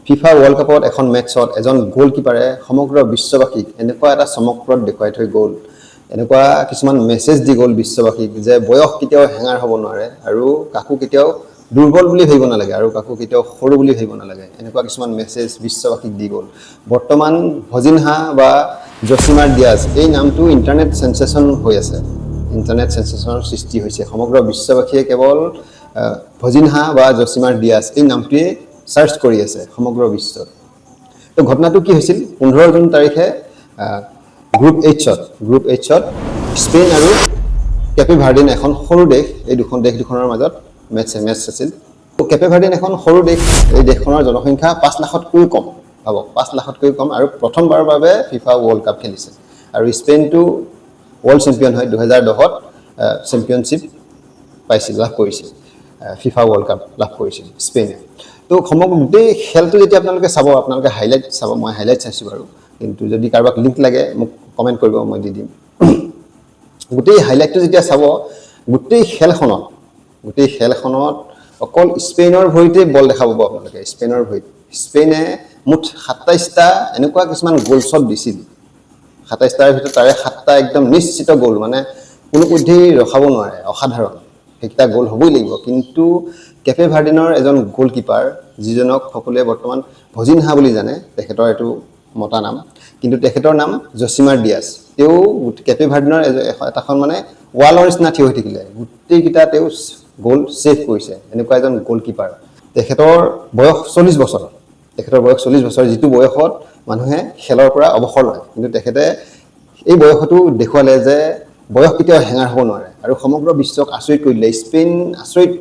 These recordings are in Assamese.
ফিফা ৱৰ্ল্ড কাপত এখন মেটছত এজন গ'লকিপাৰে সমগ্ৰ বিশ্ববাসীক এনেকুৱা এটা চমকপ্ৰদ দেখুৱাই থৈ গ'ল, এনেকুৱা কিছুমান মেছেজ দি গ'ল বিশ্ববাসীক যে বয়স কেতিয়াও হেঙাৰ হ'ব নোৱাৰে আৰু কাকো কেতিয়াও দুৰ্বল বুলি ভাবিব নালাগে আৰু কাকো কেতিয়াও সৰু বুলি ভাবিব নালাগে। এনেকুৱা কিছুমান মেছেজ বিশ্ববাসীক দি গ'ল। বৰ্তমান ভজিনহা বা জচিমাৰ দিয়াজ এই নামটো ইণ্টাৰনেট চেনচেশ্যন হৈ আছে, ইণ্টাৰনেট চেনচেশ্যনৰ সৃষ্টি হৈছে। সমগ্ৰ বিশ্ববাসীয়ে কেৱল ভজিনহা বা জচিমাৰ দিয়াজ এই নামটোৱে চাৰ্চ কৰি আছে সমগ্ৰ বিশ্বত। তো ঘটনাটো কি হৈছিল? 15 জুন তাৰিখে গ্ৰুপ এইচত স্পেইন আৰু কেপে ভাৰ্ডিন, এখন সৰু দেশ, এই দুখন দেশ দুখনৰ মাজত মেটচ মেটচ আছিল। তো কেপে ভাৰ্ডিন এখন সৰু দেশ। এই দেশখনৰ জনসংখ্যা 5 লাখতকৈও কম। ভাবক, 5 লাখতকৈও কম আৰু প্ৰথমবাৰৰ বাবে ফিফা ৱৰ্ল্ড কাপ খেলিছে। আৰু স্পেইনটো ৱৰ্ল্ড চেম্পিয়ন হয়, 2010ত চেম্পিয়নশ্বিপ পাইছিল, লাভ কৰিছিল, ফিফা ৱৰ্ল্ড কাপ লাভ কৰিছিল স্পেইনে। তো সমগ্ৰ গোটেই খেলটো যেতিয়া আপোনালোকে চাব, আপোনালোকে হাইলাইট চাব। মই হাইলাইট চাইছোঁ বাৰু, কিন্তু যদি কাৰোবাক লিংক লাগে মোক কমেণ্ট কৰিব, মই দি দিম। গোটেই হাইলাইটটো যেতিয়া চাব, গোটেই খেলখনত অকল স্পেইনৰ ভৰিতেই বল দেখা পাব আপোনালোকে, স্পেইনৰ ভৰিত। স্পেইনে মুঠ 27টা এনেকুৱা কিছুমান গ'ল শ্বট দিছিল। 27টাৰ ভিতৰত তাৰে সাতটা একদম নিশ্চিত গ'ল, মানে কোনো পধ্যেই ৰখাব নোৱাৰে, অসাধাৰণ, সেইকেইটা গ'ল হ'বই লাগিব। কিন্তু কেপে ভাৰ্ডিনৰ এজন গ'লকিপাৰ, যিজনক সকলোৱে বৰ্তমান ভজিনহা বুলি জানে, তেখেতৰ এইটো মতা নাম, কিন্তু তেখেতৰ নাম জচিমাৰ দিয়াছ, তেওঁ কেপে ভাৰ্ডিনৰ এটাখন মানে ৱালৰ নিচিনা থিয় হৈ থাকিলে, গোটেইকেইটা তেওঁ গ'ল ছেভ কৰিছে। এনেকুৱা এজন গ'লকিপাৰ। তেখেতৰ বয়স 40 বছৰ। তেখেতৰ বয়স 40 বছৰ, যিটো বয়সত মানুহে খেলৰ পৰা অৱসৰ লয়। কিন্তু তেখেতে এই বয়সতো দেখুৱালে যে বয়স কেতিয়াও হেঙাৰ হ'ব নোৱাৰে আৰু সমগ্ৰ বিশ্বক আচৰিত কৰি দিলে। স্পেইন আচৰিত।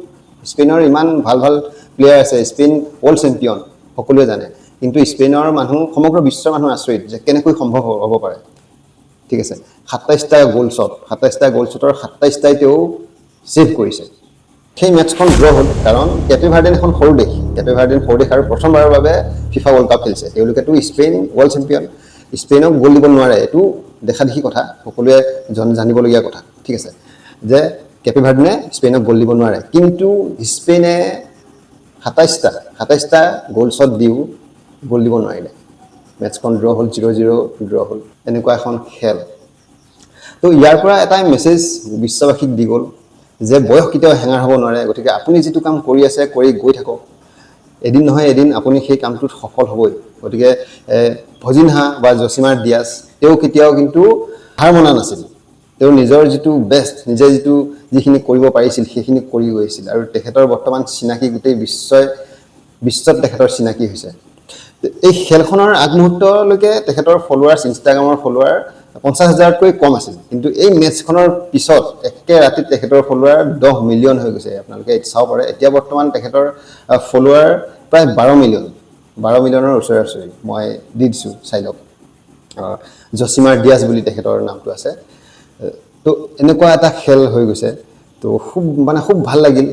স্পেইনৰ ইমান ভাল ভাল প্লেয়াৰ আছে, স্পেইন ৱৰ্ল্ড চেম্পিয়ন সকলোৱে জানে, কিন্তু স্পেইনৰ মানুহ, সমগ্ৰ বিশ্বৰ মানুহ আচৰিত যে কেনেকৈ সম্ভৱ হ'ব পাৰে। ঠিক আছে, 27টা গ'ল শ্বট, 27টা গ'ল শ্বটৰ 27টাই তেওঁ ছেভ কৰিছে। সেই মেটচখন ড্ৰ হ'ল, কাৰণ কেপে ভাৰ্ডেন এখন সৰু দেশ। কেপে ভাৰ্ডেন সৰু দেশ আৰু প্ৰথমবাৰৰ বাবে ফিফা ৱৰ্ল্ড কাপ খেলিছে। তেওঁলোকেতো স্পেইন ৱৰ্ল্ড চেম্পিয়ন, স্পেইনক গ'ল দিব নোৱাৰে, এইটো দেখা দেখি কথা, সকলোৱে জানিবলগীয়া কথা। ঠিক আছে, যে কেপে ভাৰ্ডেনে স্পেইনক গ'ল দিব নোৱাৰে। কিন্তু স্পেইনে 27টা গ'ল শ্বট দিও গ'ল দিব নোৱাৰিলে। মেটচখন ড্ৰ হ'ল, 0-0 ড্ৰ হ'ল। এনেকুৱা এখন খেল। তো ইয়াৰ পৰা এটাই মেছেজ বিশ্ববাসীক দি গ'ল যে বয়স কেতিয়াও হেঙাৰ হ'ব নোৱাৰে। গতিকে আপুনি যিটো কাম কৰি আছে, কৰি গৈ থাকক, এদিন নহয় এদিন আপুনি সেই কামটোত সফল হ'বই। গতিকে ভজিনহা বা জচিমাৰ দিয়াছ তেওঁ কেতিয়াও কিন্তু হাৰ মনা নাছিল। তেওঁ নিজৰ যিটো বেষ্ট, নিজে যিখিনি কৰিব পাৰিছিল, সেইখিনি কৰি গৈছিল আৰু তেখেতৰ বৰ্তমান চিনাকি গোটেই বিশ্বত তেখেতৰ চিনাকি হৈছে। এই খেলখনৰ আগমুহূৰ্তলৈকে তেখেতৰ ফলোৱাৰ্ছ, ইনষ্টাগ্ৰামৰ ফলোৱাৰ 50 হাজাৰতকৈ কম আছিল। কিন্তু এই মেটচখনৰ পিছত একে ৰাতিত তেখেতৰ ফলোৱাৰ 10 মিলিয়ন হৈ গৈছে। আপোনালোকে চাব পাৰে, এতিয়া বৰ্তমান তেখেতৰ ফলোৱাৰ প্ৰায় 12 মিলিয়ন, 12 মিলিয়নৰ ওচৰে ওচৰি। মই দি দিছোঁ, চাই লওক। জচিমাৰ দিয়াছ বুলি তেখেতৰ নামটো আছে। তো এনেকুৱা এটা খেল হৈ গৈছে। তো খুব মানে খুব ভাল লাগিল।